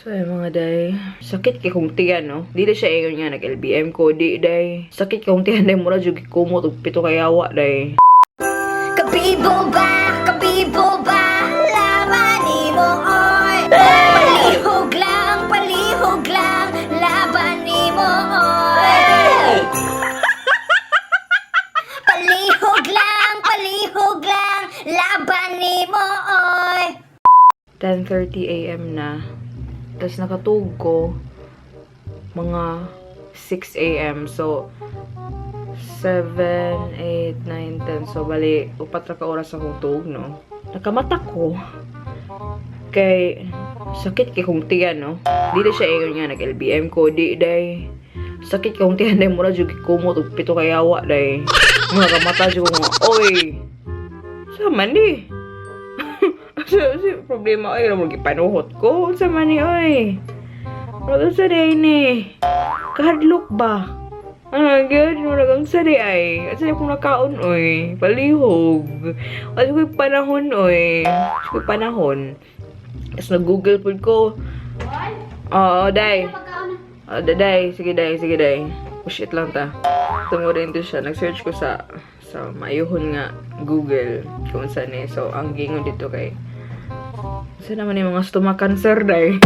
So, ay mga day, sakit kay kong tiyan, no? Di na siya ingon nga nag-LBM ko, di day. Sakit kong tiyan, day, mura jud kumot og pito kayawa, day. Kabibo ba? Kabibo ba? Laban nimo, oy. Palihog lang, laban nimo, oy. Palihog lang, laban nimo, oy. 10:30 a.m. na. Tapos nakatug ko mga 6 a.m. So, 7, 8, 9, 10. So, bali, 4 ra ka oras akong tuog, no? Nakamata ko. Kay, sakit kay kong tiyan, no? Di na siya ingon nga nag-LBM ko, di, day. Sakit kong tiyan, day. Mura jud kumot og pito kayawa, day. Mga kamata jud ko nga, oy! Sama ni? Sa problema ay mo gipanuhot ko. Unsa man ni oy? Ano sa day ni? Kahadlok ba? Ah, gyud mo ang sa day ay. Asa na kung nakaon oy? Palihog. Asa ko'y panahon oy. Asa ko'y panahon. Tapos nag-google pud ko. Oo, day. Oh, day. Sige, day. Sige, day. Push it lang ta. Tungod rin to siya. Nag-search ko sa maayuhon nga Google kung saan eh. So, ang gingon dito kay sa naman yung mga stomach cancer, day.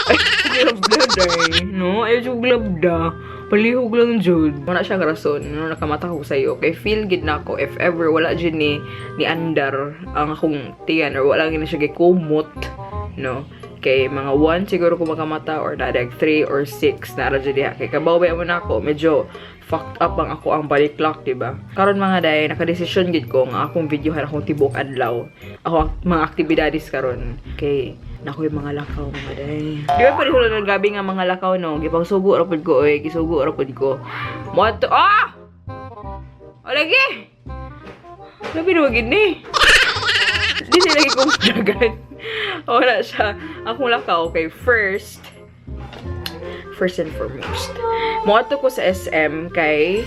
Ay, glabda, day. No? Ay, yung glabda. Palihog lang, jud. Wala siyang rason. No, nakamata ko sa iyo. Kay feel gid na ako if ever wala jud ni andar ang akong tiyan or wala gid na siya gikumot, no? Kay mga 1 siguro ko makamata or nadag 3 or 6 na ra jud diha. Kay kabaw ba mo na ako, medyo fucked up ang ako ang body clock, di ba? Karon mga day, nakadesisyon gid ko nga akong videohan akong tibuok adlaw. Ako ang mga aktibidades karon. Kay nako yung mga lakaw mga day. Di ba pareho lang gabi nga mga lakaw no? Gipang sugo ra pud ko oy, gisugo ra pud ko. Moadto ah! O lagi. Labi na gid ni. Di na lagi kong dagan. Wala siya. Akong lakaw. Okay, first and foremost. Moadto ko sa SM kay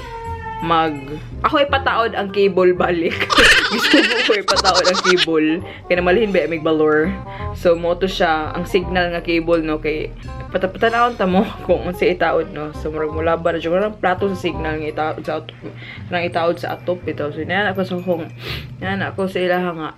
ako ipataod ang cable balik. Gusto ko ipataod ang cable. Kay namalhin ba mig balor. So moto siya ang signal nga cable no kay patapatanawon ta mo kung unsa itaod no. So murag mulaban na jud ang plato sa signal nga itaod sa atop, nang itaod sa atop bitaw. So niyan ako sa kung niyan ako sa ilaha nga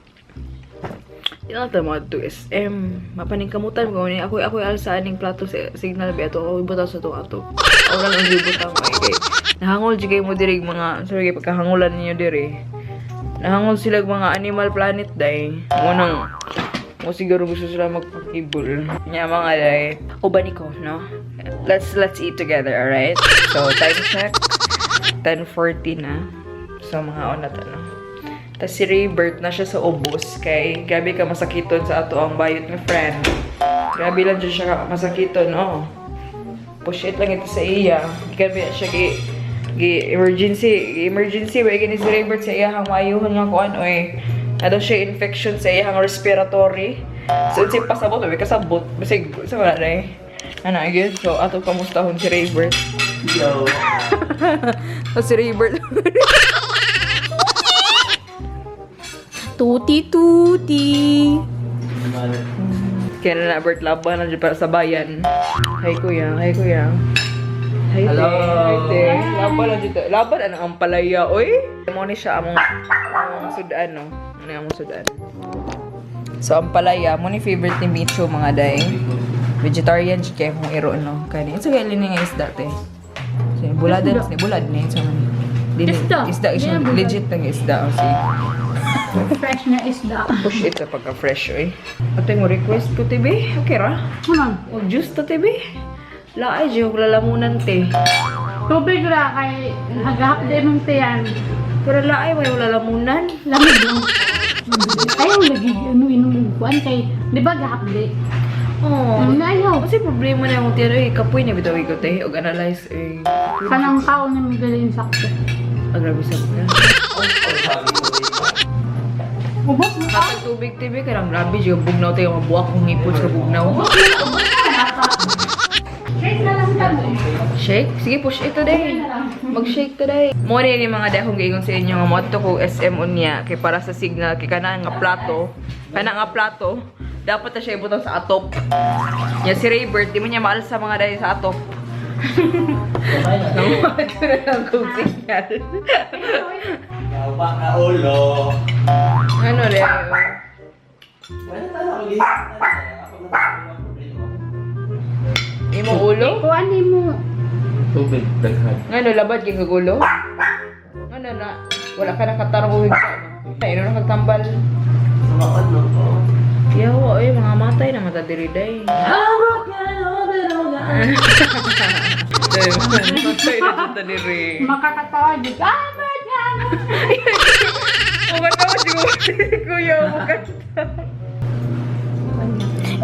Ilang ta mo to SM. Mapaningkamutan ko ni ako alsa aning plato sa signal ba ato ako ibutang sa atong atop. Ako lang ang gibutang ay kay nahangol jud kay mo diri mga sorry kay pagkahangulan ninyo diri. Nahangol sila mga Animal Planet day. Mo nang mo siguro gusto sila magpakibol. Nya mga day. Uban ko, no? Let's eat together, alright? So time check 10:40 na. So mga ona ta no. Tas si Raybert na siya sa ubos kay grabe ka masakiton sa ato ang bayot nga friend. Grabe lang dyan siya masakiton, oh. Push it lang ito sa iya. Grabe siya gi emergency, emergency ba gini si Raybert sa iyahang maayuhon nga kuan oy. Ano siya infection sa iyahang respiratory. So unsay pasabot oy kasabot bisig sa wala day. Ano gyud so ato kamustahon si Raybert. Yo. So, si Raybert. Tuti tuti. Kaya na Bert laban na dyan para sa bayan. Hi kuya, hi kuya. Hi Hello. te, hi te. Laban na dito. Laban na ang ampalaya, oy. Mo ni siya among sudan, no? Ano yung among sudan? So, ampalaya, mo ni favorite ni Micho, mga day. Vegetarian siya kaya kung iro, no? Kani. Ito kaya nga isda, te. So, buladan, ni bulad ni. So, dili, Isda. Isda, isda. Di na bulad. Legit ng isda, oh, sige. Fresh na isda. Push it sa pagka-fresh, oy. Ate mo request ko, tibi. Okay ra? Ano? Og juice to, tibi. Laay, jud lalamunan, te. Tubig ra kay hagahap di mong tiyan. Pero laay, may lalamunan. Lamig lang. Ayaw lagi ano inom og kuan kay di ba gahap di? Oh. Ano ayaw. Kasi problema na yung tiyan, oy. Kapoy na bitaw ko, te. Og analyze, oy. Kanang kaon na magaling sakto. Ang grabe sa ka. Ubos mo ka. Hatag tubig, tibi. Kaya ang grabe, jud bugnaw, te. Mabuak kong ngipon sa bugnaw. Shake na lang kami. Shake? Sige, push ito, day. Mag-shake today. Mo ni mga dahong giingon sa inyo nga motto ko SM unya kay para sa signal kay kana nga plato, Dapat na siya ibutang sa atop. Ya si Raybert, di mo niya maalsa mga dahil sa atop. Kamay na. Ito na lang kung signal. Yawa ka ulo. Ano, Leo? Wala na ako list. Ako na ang problema. Imong ulo? Kuan mo. Tubig, daghan. Ngano, labad kay kagulo? Ano na? Wala ka nakatarong og higsa. Ay, ano nakagtambal? Sumakot no ko. Yawa, oy, mga matay na mata diri day. Day, matay na dyan diri. Makakatawa jud. Ah, bird nga. Kumanta mo siguro si Kuya mo kanta.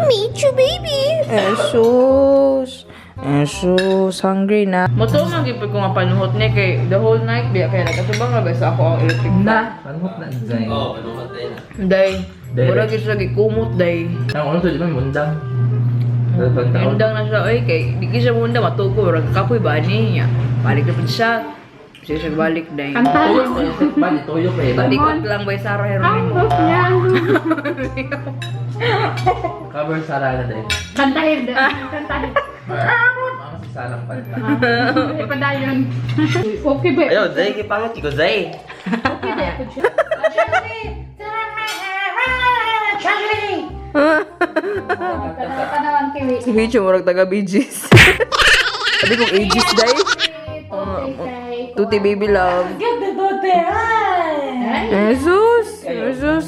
Meet you, baby. Jesus. Jesus, hungry na. Moto man gyud ko nga panuhot ni kay the whole night biya kay nagatubang ra ba sa ako ang electric fan. Na! Panuhot na, Zay. Oo, panukat din. Day. Day. Mura gyud siya gikumot day. Ang ulo to, di ba, mundang? Pagtaon. Mundang na siya oy kay di gyud siya mundang matugo murag kapoy ba niya. Balik na pud siya. Sige siya balik day. Kantahan. Ba, nituyok eh. Ba? Talikot lang by Sarah Ang Geronimo. bird nga. Cover Sarah na din. Kantahin da. Kantahin. Mga si Sarah panta. Ay, padayon. Okay ba? Ayaw, Zay, kay pangit ko, Zay. Okay ba? Ako siya. Tanawan kay Si Micho murag taga BGs. Sabi kong ages day. Tuti baby love. Jesus! Jesus!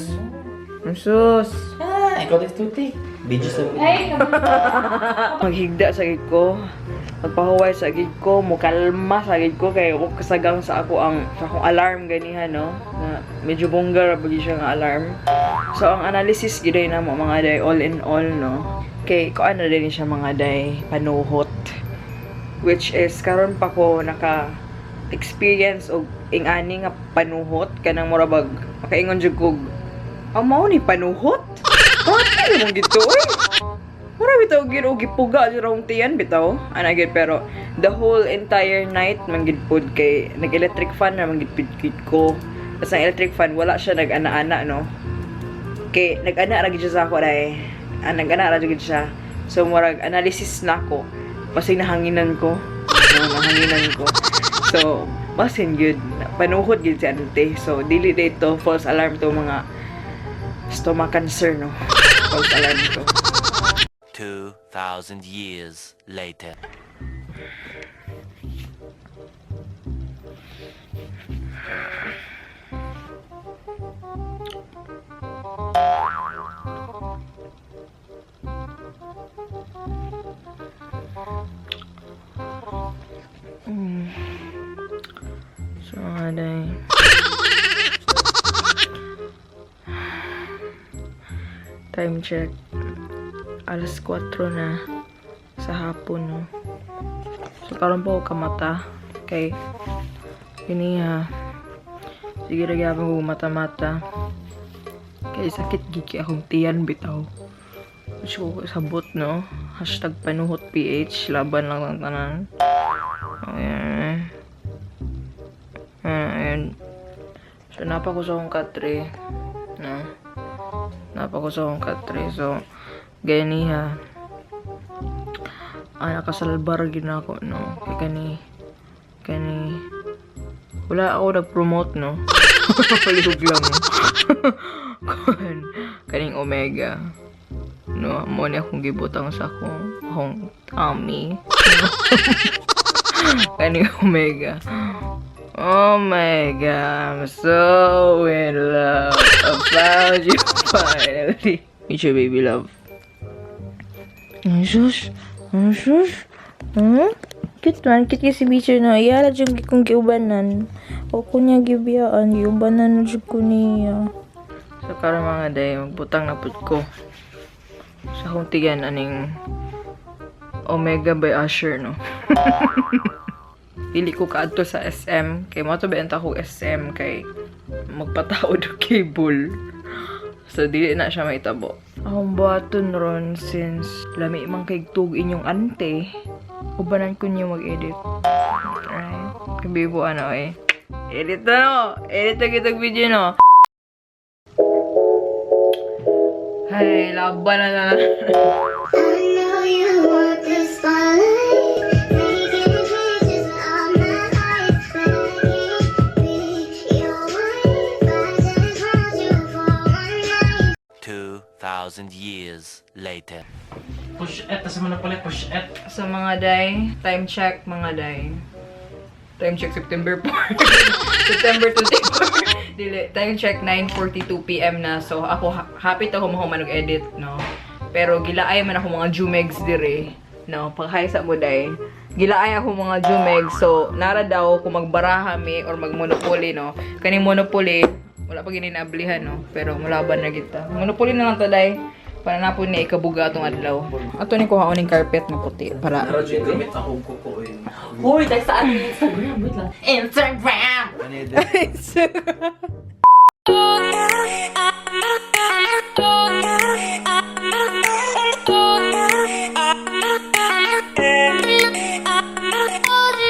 Jesus! Ah, ikaw din tuti. Video sa Ay, Maghigda sa gid ko. Magpahuway sa gid ko, mukalma sa gid ko kay wa kasagang sa ako ang sa akong alarm ganiha no. Na medyo bongga ra ba gyud siya nga alarm. So ang analysis gid ay namo mga day all in all no. Kay kuan na din siya mga day panuhot. Which is karon pa ko naka experience og ing-ani nga panuhot kanang mura bag makaingon jud kog ang mao ni panuhot. Bakit mong dito oy? Mura bitaw gid og gipuga jud akong tiyan bitaw. Ana gid pero the whole entire night man gid pod kay nag-electric fan ra man gid pud gid ko. Tas ang electric fan wala siya nag-ana-ana no. Kay nag-ana ra gid siya sa ako dai. Ah, nag-ana ra gid siya. So murag analysis na ako. Pasig nahanginan ko. No, nahanginan ko. So basin gyud panuhot gyud si ante. So dili dito false alarm to mga stomach cancer no. False alarm to. 2,000 years later. So, nga day. Time check. Alas 4 na sa hapon, no. So, karon po ako kamata. Kay, gini ha. Sige ra gyapon ko mata-mata. Kay sakit gigi akong tiyan bitaw. So, sabot, no? #PanuhotPH. Laban lang ng tanan. Ayan. Ah, ayun. So, napa ko sa akong katre. No? Napa ko sa akong katre. So, gani ha. Ay, nakasalbar gid na ako, no? Kay kani, kani, wala ako nag-promote, no? Palihog lang. Kuan, kaning Omega. No, mo ni akong gibutang sa akong tummy. Kaning Omega. Oh my God, I'm so in love. I found you finally. Meet your baby love. Jesus, Jesus. Hmm? Cute man, cute kasi Micho na. Iyala dyan kong giubanan. O ko niya gibiyaan, giubanan na dyan ko niya. So karon mga day, magbutang na pud ko. Sa akong tiyan aning Omega by Usher, no? Dili ko kaadto sa SM kay mo to benta ko SM kay magpataod og cable. So dili na siya maitabo. Akong buhaton ron since lami man kay tug inyong ante, ubanan ko niyo mag-edit. Alright. Kabibo ano eh. Edit na no. Edit na kitag video no. Ay, laban na na. I know you want the spotlight, making pictures of my life, but I can't be your wife. I just want you for one night. 2,000 years later. Push et, tas mo na pala, push et. So mga day, time check mga day. Time check September 4. September 24. Dili, time check 9:42 PM na. So ako happy to ako mahuman edit, no. Pero gilaay man ako mga jumegs dire. No, pag-hi sa mo day. Gilaay ako mga jumegs. So nara daw kung magbaraha mi or magmonopoly, no. Kaning monopoly, wala pa gini naablihan, no. Pero mulaban na kita. Monopoly na lang to day. Para na po ni ikabuga atong adlaw. Ato ni kuha ning carpet nga puti para Gamit akong kuko eh. Uy, dahil sa ating Instagram. Wait lang. Instagram!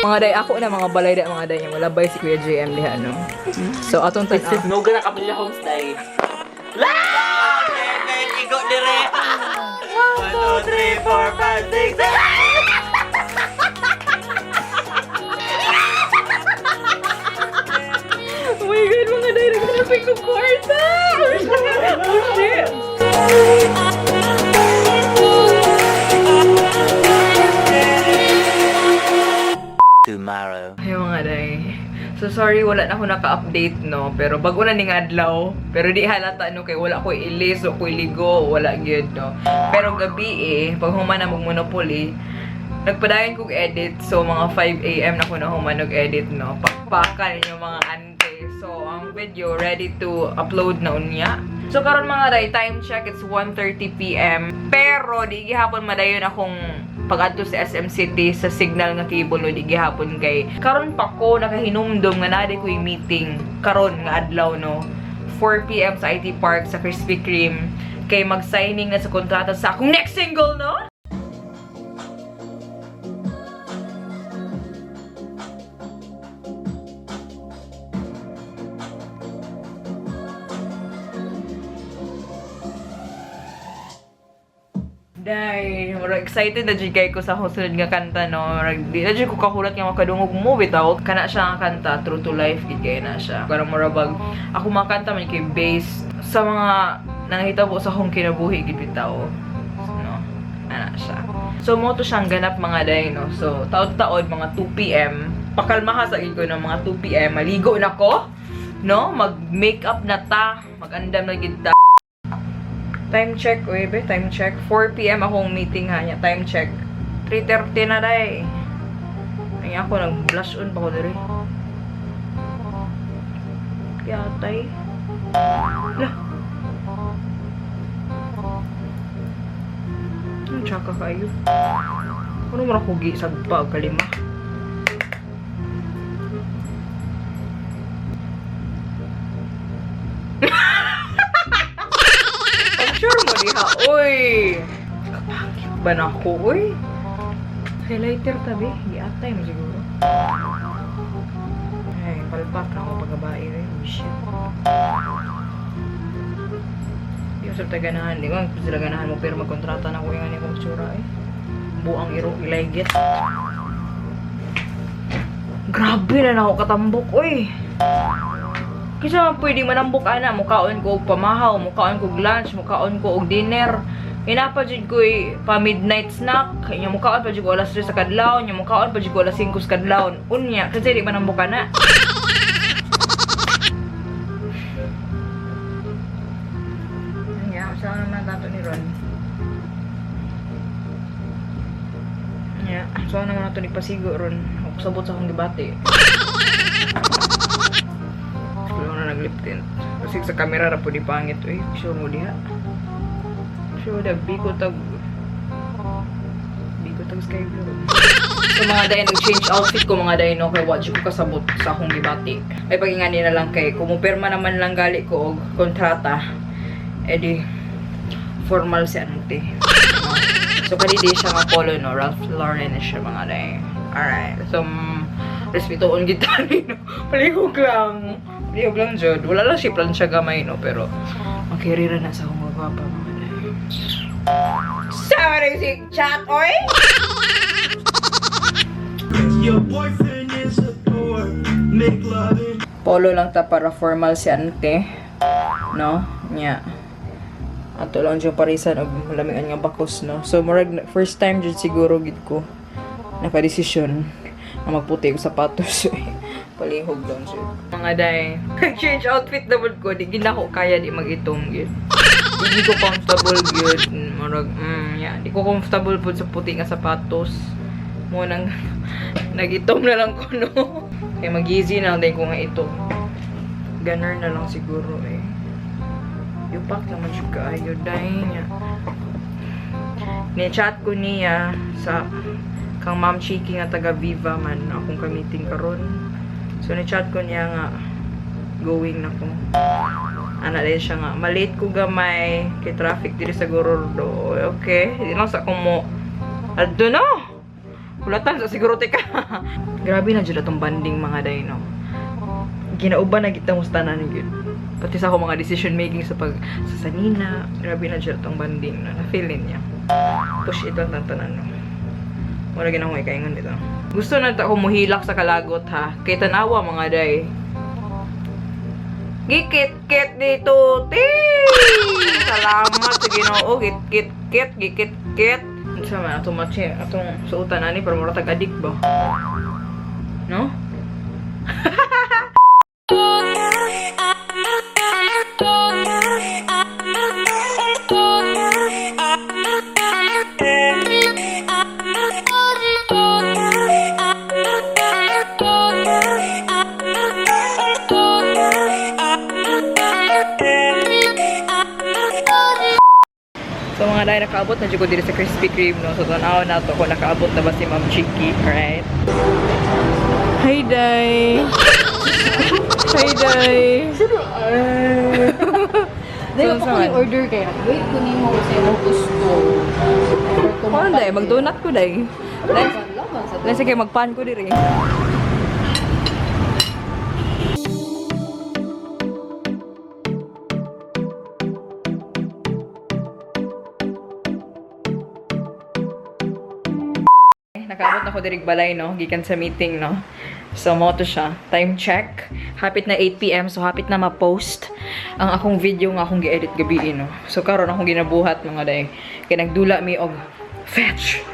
Mga day, ako na mga balay da mga day niya. Malabay si Kuya JM diha, no? So, atong tan-aw. No, gana kapila homes day. Igo dire! 1, 2, 3, 4, 5, 6, 7! Oh my God, mga day, naghanapin ko kwarta! Oh shit! Oh shit! Tomorrow. Ay, mga day. So, sorry, wala na ako naka-update, no? Pero bago na ning adlaw. Pero di halata, no? Kay wala ko ilis, o ko iligo, wala gyud, no? Pero gabi, eh, pag human na mag-monopoly, nagpadayon kog edit. So, mga 5 a.m. na ko na human edit no? Pakpakan ninyo mga ante. So, ang video, ready to upload na unya. So, karon mga day, time check, it's 1:30 p.m. Pero, di gihapon madayon akong pag-adto sa SM City sa signal nga cable no di gihapon kay karon pa ko nakahinumdom nga naa ko yung meeting karon nga adlaw no 4 p.m. sa IT Park sa Krispy Kreme kay mag-signing na sa kontrata sa akong next single no. Day, murag excited na jud kay ko sa akong sunod nga kanta no. Murag di na jud ko kahulat nga makadungog mo bitaw. Kana siya nga kanta, true to life gid kay na siya. Karong murag bag ako makanta man kay based sa mga nangahitabo sa akong kinabuhi gid bitaw. No. Ana siya. So mo to siyang ganap mga day no. So taod-taod mga 2 PM. Pakalmaha sa gid ko ng mga 2 PM, maligo na ko. No, mag-makeup na ta, mag-andam na gid ta. Time check, uy, be, time check. 4 p.m. akong meeting ha niya. Time check. 3:30 na day. Ay, ako, nag-blush on pa ko diri. Yatay. Lah. Ang tsaka kayo. Ano mo na kugi sa kalima? I'm sure mo diha, uy. Kapangit ba na ako, uy? Highlighter tabi, giatay mo siguro. Ay, palpak na ako pagkabae, uy. Oh, shit. Di mo sa ganahan, di ko sila ganahan mo, pero magkontrata na ko yung ano kong tsura, eh. Buang iro, ilaygit. Grabe na na ako katambok, uy. Kasi man pwede manambok ana, mukaon ko og pamahaw, mukaon ko og lunch, mukaon ko og dinner. Inapa jud ko pa midnight snack, nya mukaon pa jud ko alas 3 sa kadlawon, nya mukaon pa jud ko alas 5 sa kadlawon. Unya kasi di manambok ana. Nya, sa naman tato ni Ron. Nya, sa naman nato ni pasigo ron. Ako sabot sa akong gibati. Wala na nag-lip tint. Kasi sa camera ra po di pangit. Uy, sure mo diha. Sure da, biko tag... Biko tag sky blue. So mga day, nag-change outfit ko mga day, no? Kay watch ko kasabot sa akong gibati. Ay, pag-ingani na lang kay, kumupirma naman lang gali ko og kontrata, edi, formal si ante. No? So, kadidi siya nga polo, no? Ralph Lauren na siya mga day. Alright. So, respetuon kita ni, no? Palihog lang. Palihog lang, Jod. Wala lang siya plan siya gamay, no? Pero, makirira na sa akong gwapa, mga day. Sama na si chat, oy! Your boyfriend is a dork. Make love in Polo lang ta para formal si ante. No? Nya. Ato lang diyang parisan og lamian nga bakos, no? So, murag first time jud siguro gid ko nakadesisyon na magputi og sapatos. Palihog lang jud. Mga day, change outfit na pud ko, di gid na ko kaya di mag-itom gid. Di ko comfortable gyud. Murag, yeah, di ko comfortable pud sa puti nga sapatos. Mo nang nag-itom na lang ko, no. Kaya mag-easy na lang din ko nga itom. Ganun na lang siguro eh. Yupak naman siya kaayo, day niya. Ni-chat ko niya sa kang Ma'am Chiki nga taga Viva man akong ka-meeting karon. So ni-chat ko niya nga going na ko. Ana din siya nga malate ko gamay kay traffic diri sa Gorordo. Okay, di lang sa kumo. Adto no. Hulatan sa siguro tika. Grabe na jud atong banding mga day no. Ginauban na kita mo sa tanan gyud. Pati sa ako mga decision making sa pag sa sanina, grabe na jud atong banding no. Na feeling niya. Push ito ang tantanan no. Wala ginang ikaingon dito. Gusto na ta ko muhilak sa kalagot ha. Kay tanawa mga day. Gikit-kit dito, ti! Salamat sa Ginoo. Gikit-kit, gikit-kit. Unsa man atong match atong suotan ani para mura tag adik ba? No? So mga day, nakaabot na jud ko diri sa Krispy Kreme, no? So tanaw na to kung nakaabot na ba si Ma'am Chiki, right? Hi, Day! Hi, Day! Dahil pa ko yung order kaya. Wait ko nimo sa imong gusto. Ano, Day? Mag-donut ko, Day. Day, Day, sige, magpan ko diri. Nakaabot na ko diri balay, no? Gikan sa meeting, no? So, mo to siya. Time check. Hapit na 8 p.m. So, hapit na ma-post ang akong video nga akong gi-edit gabi, no? So, karon akong ginabuhat, mga day. Kay nagdula mi og fetch.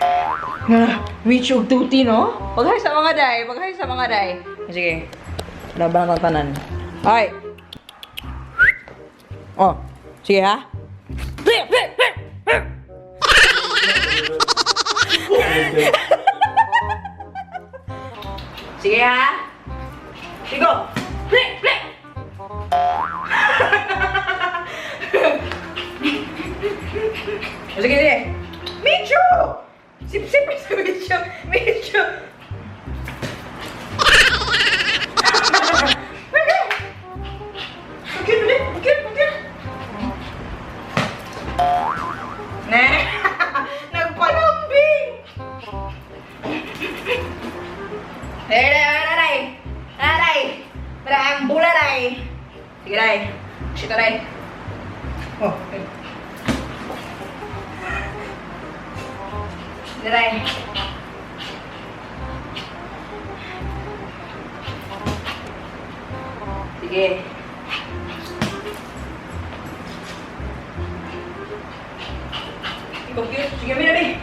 Nga, reach og tuti, no? Pag-hi sa mga day. Pag-hi sa mga day. Sige. Laban ang tanan. Ay! Oh. Sige, ha? Sige ha? Sige! Play! Play! Sige, sige! Micho! Sip-sip sa Micho! Micho! Cute, ulit! Cute, cute! Ne! Nagpalambing! Aray, aray, aray! Parang bula, aray! Sige, aray. Shit, aray. Oh, eh. Aray. Sige. Ikaw, cute. Sige, mira, mi.